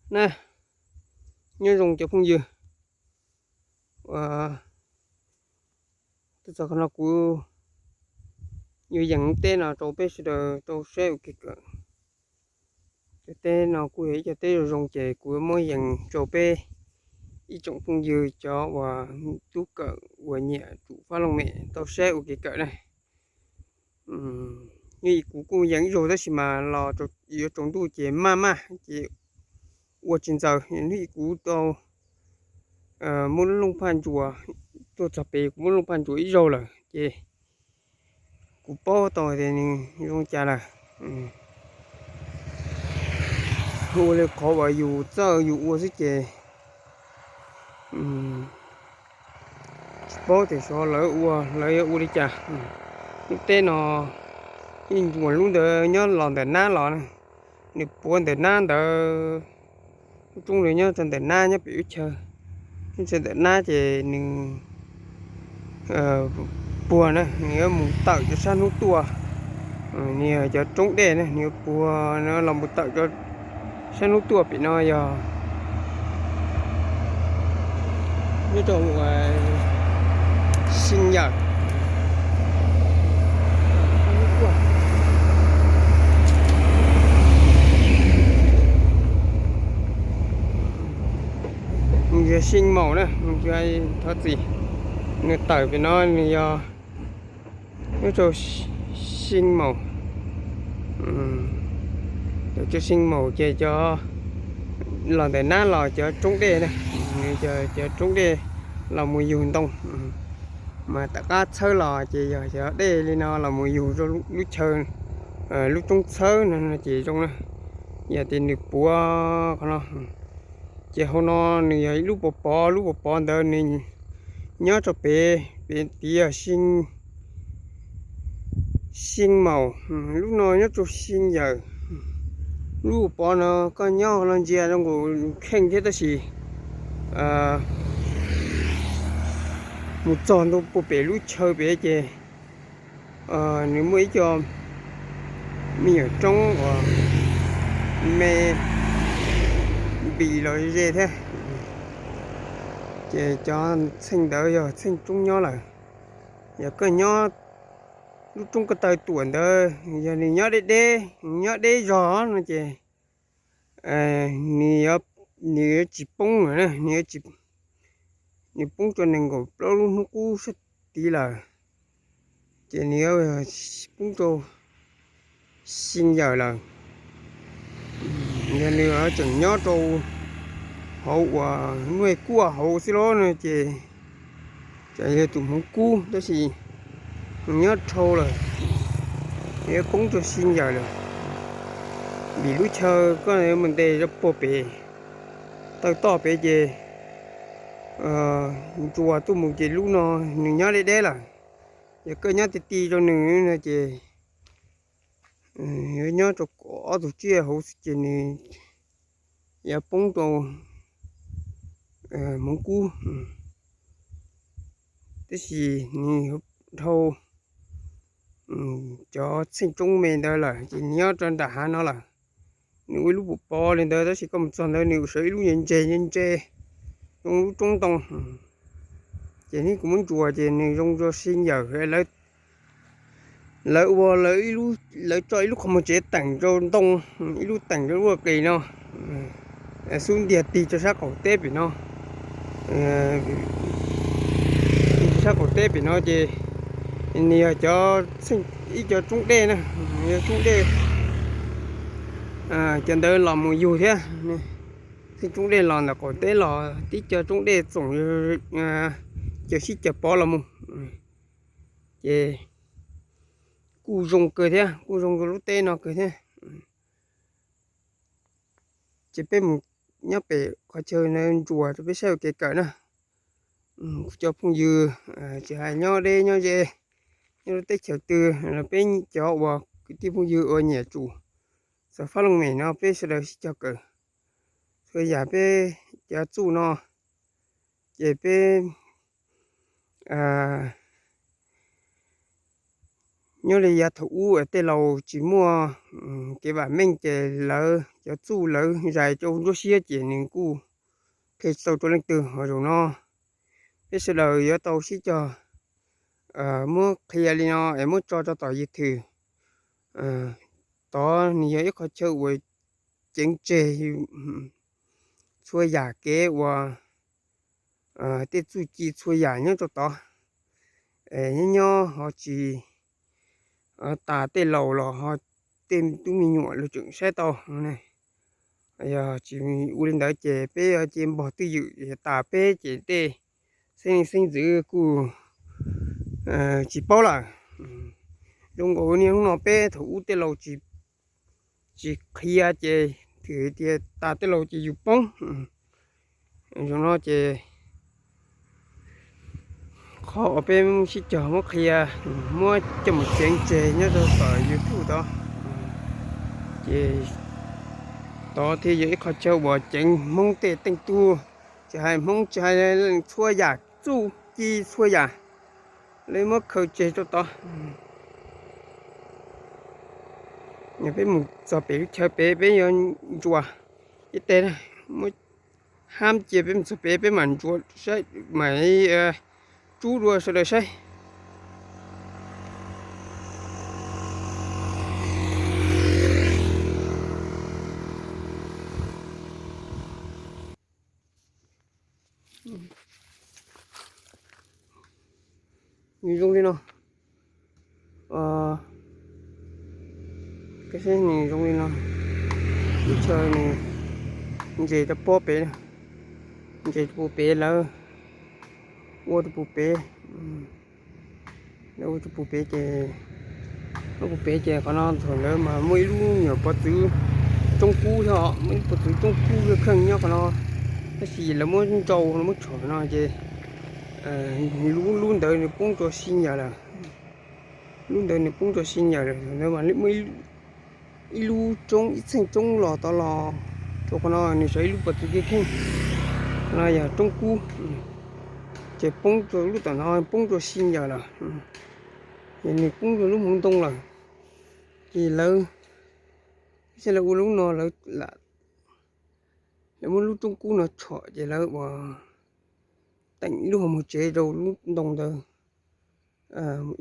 Na, nyob zoo cov phooj ywg, ua, txog qhov no kuv yuav yees teb no rau peb sawv daws tau saib ua kev kawm. Cov teb no kuj yog ib co teb zoo zoo ces kuv muab yees rau peb ib tsoom phooj ywg cov uas tub kawm uas nyiam tsum fab looj mem tau saib ua kev kawm na. Nyob kuv kuj yees ib zaug tab sis mas los yuav tsaus ntuj ces maj maj ces ua tsis ntxaws. Nyob kuv tau muab lub looj phaj ntsuas, tuaj txog pem kuv muab lub looj phaj ntsuas ib zaug lawm ces kuv paub tau tias nws zoo cas lawm. Ua li qhov uas yus txawj yus ua xwb ces tsis paub tias xyov lawv ua lawv yuav ua li cas. Lub teb no ib ntsuas lub ntawd nyob los ntawm nab los na, nws puav ntawm nab ntawd, lub roob ntawd nyob rau ntawm nab nyob pem lub chaw, nyob rau ntawm nab ces nws puag na nws yuav mus tawm cov sab hnub tuaj. Nws yog cov roob dej na nws yuav puag no los mus tawm cov sab hnub tuaj pem no yog nyob rau Sib Yawm. Nws yog Sib Maum na, thov txim, nws tawm pem no nws yog nyob rau Sib Maum. Cov Sib Maum ces cov los ntawm nab los cov roob dej na, nws cov roob dej los mus yug ntoo. Mas tom qab txhawb los ces yog cov dej li no los mus yug rau lub chaw, lub roob txhawb no ces zoo na. Yog tias nws puav qhov no ces hauv no nws yog ib lub pov pov, lub pov pov ntawd nws nyob rau pem, pem tid yog Sib Maum, lub no nyob rau Sib Yawm. Lub pov no koj nyob no ntsia zoo nkaus kheej thiab tab sis mus txog ntua puag pem lub chaw pem ces nws muaj ib co me nyuam roob uas me npis los ze thiab. Ces cov txheej ntawd yog txheej roob nyob lawm. Yog koj nyob lub roob ko taw tuam ntawd, yog nws nyob deb deb, nws nyob deb zog no ces nws yuav tsis poob lawm na, nws poob rau nees nkaum plaub lub hnub qub sab tid lawm. Ces nws yuav poob rau Sib Yawm lawm. Yog nws tseem nyob rau hauv uas nuj kuaj hauv xwb los no ces tseem yog tus hmoov kub tab sis nws nyob dhau lawm, nws yuav poob rau Sib Yawm lawm. Vim lub chaw koj mus ntes rau puag pem taw toj pem ces ntsuas tuaj mus ces lub no nws nyob deb deb lawm. Yog koj nyob ti ti rau nws no ces yuav nyob rau kaum ob tug tsiaj hauv xwb ces nws yuav poob rau hmoov kub. Tab sis nws dhau cov txheej roob me ntawd lawm ces nws nyob rau nram hav no lawm. Nws ua ib lub pov pov li ntawd tab sis koj mus txog ntawd nws sawv ib lub ntse ntse ntse zoo lub roob ntoo. Ces nws kuv muab ntsuas ces nws zoo rau Sib Yawm. Lawv ua, lawv tso ib lub qhov muag tsev teem rau ntoo, ib lub teem rau lub qis no, xub ntiag tig rau sab qaum teb pem no. Tig rau sab qaum teb pem no ces nws yog cov, ib co roob dej na, yog roob dej, cov ntawd los mus yug thiab. Txheej roob dej los ntawm qaum teb los tib co roob dej txoom caws sib caws pov los mus, ces kuj zoo kawg thiab, kuj zoo rau lub teb no kawg thiab. Ces peb mus nyob pem qhov chaw ntsuas rau peb saib ua kev kawm na. Kuv cov phooj ywg tsis hais nyob deb nyob ze, nyob lub teb chaws twg los peb cov uas kwv tij phooj ywg uas nyiam tsum xav fab looj mem no peb sawv daws sib cog kawm. Txhua yam peb cov txuj no ces peb nyob li yav thaum ub tej laus tsis muaj kev vam meej ces lawv cov txuj lawv zais rau nruab siab ces nws kuj qhia tsis tau rau leej twg. Ho zaum no peb sawv daws yuav tau sib cog muab qhia li no es muab tso rau tom YouTube. Tod nws yog ib qho chaw uas ceev tseg txhua yam kev uas tej txuj ci txhua yam nyob rau tod. Nyob nyob ho tsis tas tej laus los ho tej tub me nyuam los tseem saib tau ne. Yog tsis ua li ntawd ces peb yuav cia npog twj ywm tas peb ces tej xeeb leej xeeb ntxwv kuj tsis paub lawm. Zoo nkaus niaj hnub no peb thaum ub tej laus tsis qhia ces twb tias tas tej laus ces yus poob. Zoo no ces qhov uas peb sib cog muab qhia, muab coj mus ceev tseg nyob rau tom YouTube tod, ces tod thiaj yog ib qho chaw uas ceev Hmoob tej teej tug, tsis hais Hmoob tsis hais txhua yam txuj ci txhua yam, lawv muab khaws tseg rau tod. Yog peb mus txog pem lub chaw pem peb yuav ntsuas ib teg, muab hab cia peb mus txog pem peb mam ntsuas saib, mam tsub dua sawv daws saib. Nws zoo li no. Nws zoo li no. Lub chaw nws ntses rau pob pem, ntses rau pem lawv ua rau pem. Lawv ua rau pem ces, ua rau pem ces qhov no thaum ntawd mas muaj ib lub nyuam pov txwv tsoob kub thiab os, muaj ib lub pov txwv tsoob kub kheej nyob qhov no, tab sis lawv muab ntsau muab tshom no ces lub lub ntawd nws poob rau si nyas lawm. Lub ntawd nws poob rau si nyas lawm, thaum ntawd mas muaj ib lub tsoob ib txheej tsoob los tod los rau qhov no nws sawv ib lub pov txwv kheej kheej. Qhov no yog tsoob kub, ces poob rau lub tom no poob rau si nyas lawm, ces nws poob rau lub hmoov ntoo lawm. Ces lawv, saib lawv ua lub no lawv lam, lawv muab lub tsoob kub no tshom ces lawv ua teem ib lub hauv mus tsev rau lub ntoo ntawd,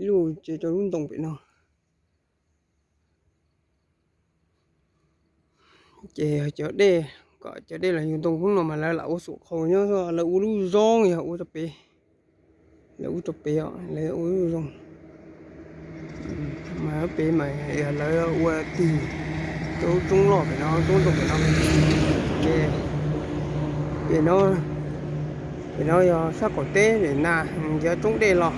ib lub tsev rau lub ntoo pem no. Ces cov dej, kom cov dej los yug ntoo hnub no mas lawv lam ua xum qhau nyob, lawv ua lub zoo yog ua rau pem, lawv ua rau pem os, lawv ua lub zoo. Mas pem mas yog lawv ua tig rau lub tsoob loj pem no, tsoob ntoo pem no. Ces pem no, pem no yog sab qaum teb pem na, nrhiav tsoob dej los,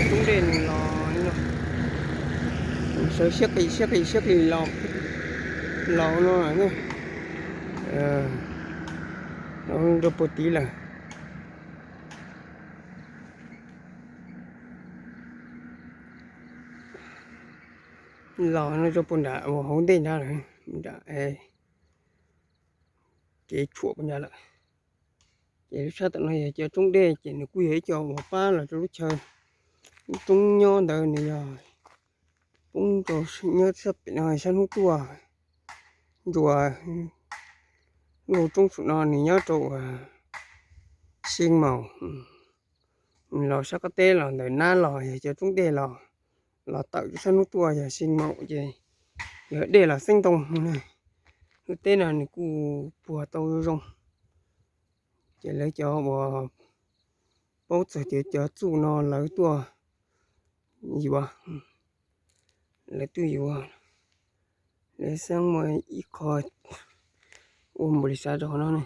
tsoob dej nws los li no, sawv siab qis siab qis siab qis los, los no, rau puag tid lawm. Los no rau puag nram uas hauv ntej nrad lawm, nram kev tshuam puag nrad lawm. Ces lub sab tom no yog cov tsoob dej ces nws kuj yog ib co uas pab los rau lub chaw. Lub tsoob nyob ntawd nws yog poob rau nyob sab pem no sab hnub tuaj, nruas lub hauv tsoob saum no nws nyob rau uas Xeev Maum, nws los sab qab teb los ntawm nab los yog cov tsoob dej los, los tawm rau sab hnub tuaj yog Xeev Maum ces yog dej los xeeb ntoo ne. Lub teb no nws kuj puag tau zoo. Ces lawv cov uas paub txog tias cov txuj no lawv tuaj yuav, lawv tuaj yuav, lawv xeeb muaj ib qho ua npaum li xav rau qhov no ne.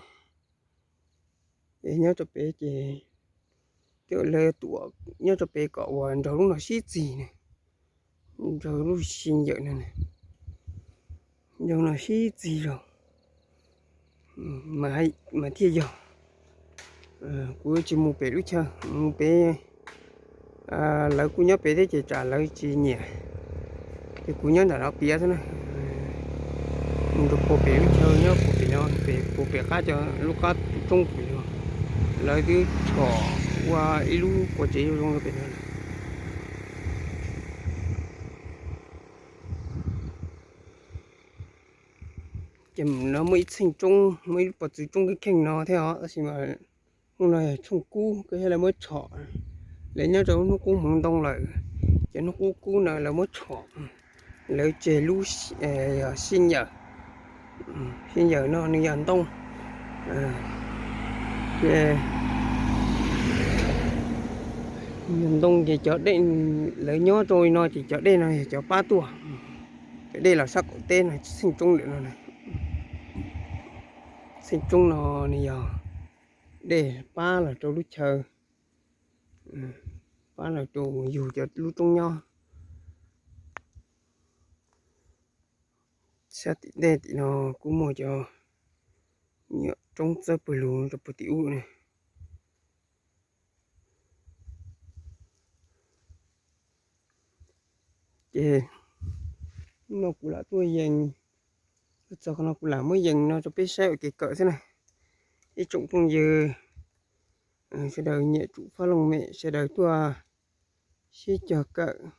Es nyob rau pem ces, ces lawv tuam nyob rau pem kom uas nrog lub no sib txig ne, nrog lub si yawm no, nrog no sib txig zog mas thiaj yog. Kuv tsis mus pem lub chaw, mus pem, lawv kuj nyob pem thiab ces tsam lawv tsis nyiam, ces kuv nyob nram no piav xwb na. Mus rau puag pem lub chaw nyob puag pem no, pem puag pem qab cov lub qab tsoob pem no, lawv twb tshom ua ib lub qua tsev zoo zoo rau pem no lawm. Ces no muaj ib txheej roob, muaj ib lub pov txwv roob kheej kheej no thiab os, tab sis mas hnub no yog tshooj kub, koj thiaj lawv muab tshom. Lawv nyob rau hnub qub hmoov ntoo lawm, ces hnub qub kub no lawv muab tshom, lawv tseg lub sij yawm, sij yawm no nws yog ntoo. Ces ntoo ces cov dej, lawv nyob rau li no ces cov dej no yog cov pab tuaj, cov dej los sab qaum teb no, txheej roob lawm no. Txheej roob no nws yog dej pab los rau lub chaw, pab los rau yug cov lub roob nyob. Sab tim ntej tim no kuj muaj cov nyuam roob txawb pawg lug rau puag tim ub ne. Ces hnub no kuv lam tuaj yees, txog qhov no kuv lam muab yees no rau peb saib ua kev kawm xwb na. Ib tsoom phooj ywg sawv daws nyiam tsum faj looj mem sawv daws tuaj sib cog kawm.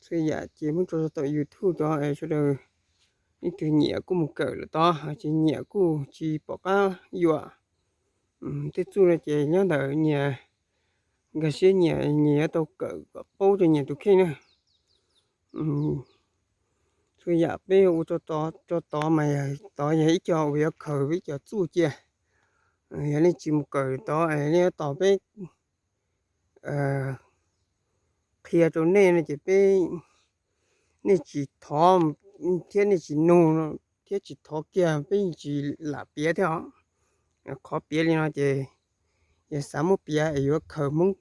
Txhua yam ces muab tso rau tom YouTube cov es sawv daws leej twg nyiam kuj mus kawm lawm tod, tsis nyiam kuj tsis pom qab yuam. Tej txuj no ces nyob ntawm nyias nkag siab nyias, nyias yuav tau kawm kom paub rau nyias tus kheej na. Txhua yam peb ua tso tod mas tod yog ib co uas yuav khaws peb cov txuj cia. Yog nej tsis mus kawm tod es nej yuav tos peb qhia rau nej no ces peb, nej tsis thov thiab nej tsis nug thiab tsis thov kiag peb yeej tsis lam piav thiab os. Qhov piav li no ces yog xav muab piav es yuav khaws Hmoob,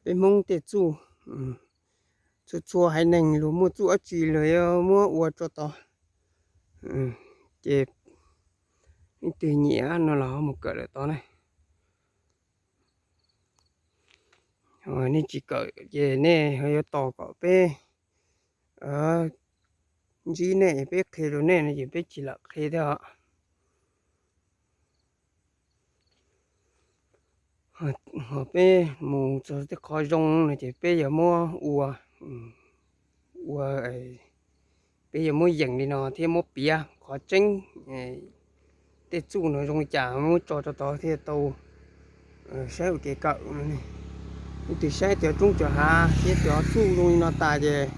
peb Hmoob tej txuj, txhua txhua haiv neeg luag muaj txuj dab tsi luag yuav muab ua tso tod. Ces leej twg nyiam no los ho mus kawm lawm tod na. Nej tsis kawm ces nej ho yuav tos kom peb ntsib nej peb qhia rau nej no ces peb tsis lam qhia thiab os. Ho peb mus txog tej qhov zoo no ces peb yuav muab ua, ua, peb yuav muab yees li no thiab muab piav qhov tseeb, tej txuj no zoo li cas muab tso rau tod thiaj tau saib ua kev kawm no. Leej twg saib cov roob cov hav thiab cov txuj zoo li no tas ces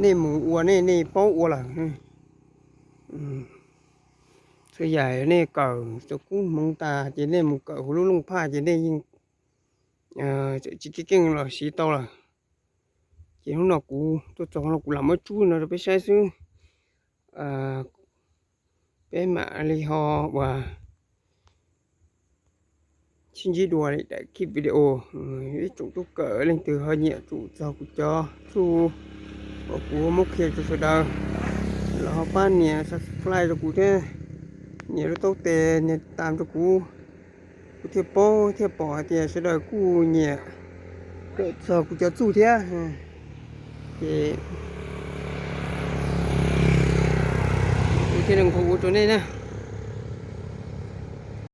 nej mus ua nej, nej paub ua lawm. Txhua yam nej kawm tau kub hmoov tas ces nej mus kawm hauv lub looj phaj ces nej yeej tsis keej keej los siv tau lawm. Ces hnub no kuv tuaj txog no kuv lam muab tsub no rau peb saib xwb. Peb mam li ho uas sib ntsib dua daim clip video. Ib tsoom tub kawm leej twg ho nyiam tsum txog kuv cov txuj uas kuv muab qhia rau sawv daws los ho pab nias subscribe rau kuv thiab, nias lub taub tes nias tam rau kuv, kuv thiaj paub thiaj pom hais tias sawv daws kuj nyiam kawm txog kuv cov txuj thiab. Ces kuv thiaj li nqua hu rau nej na.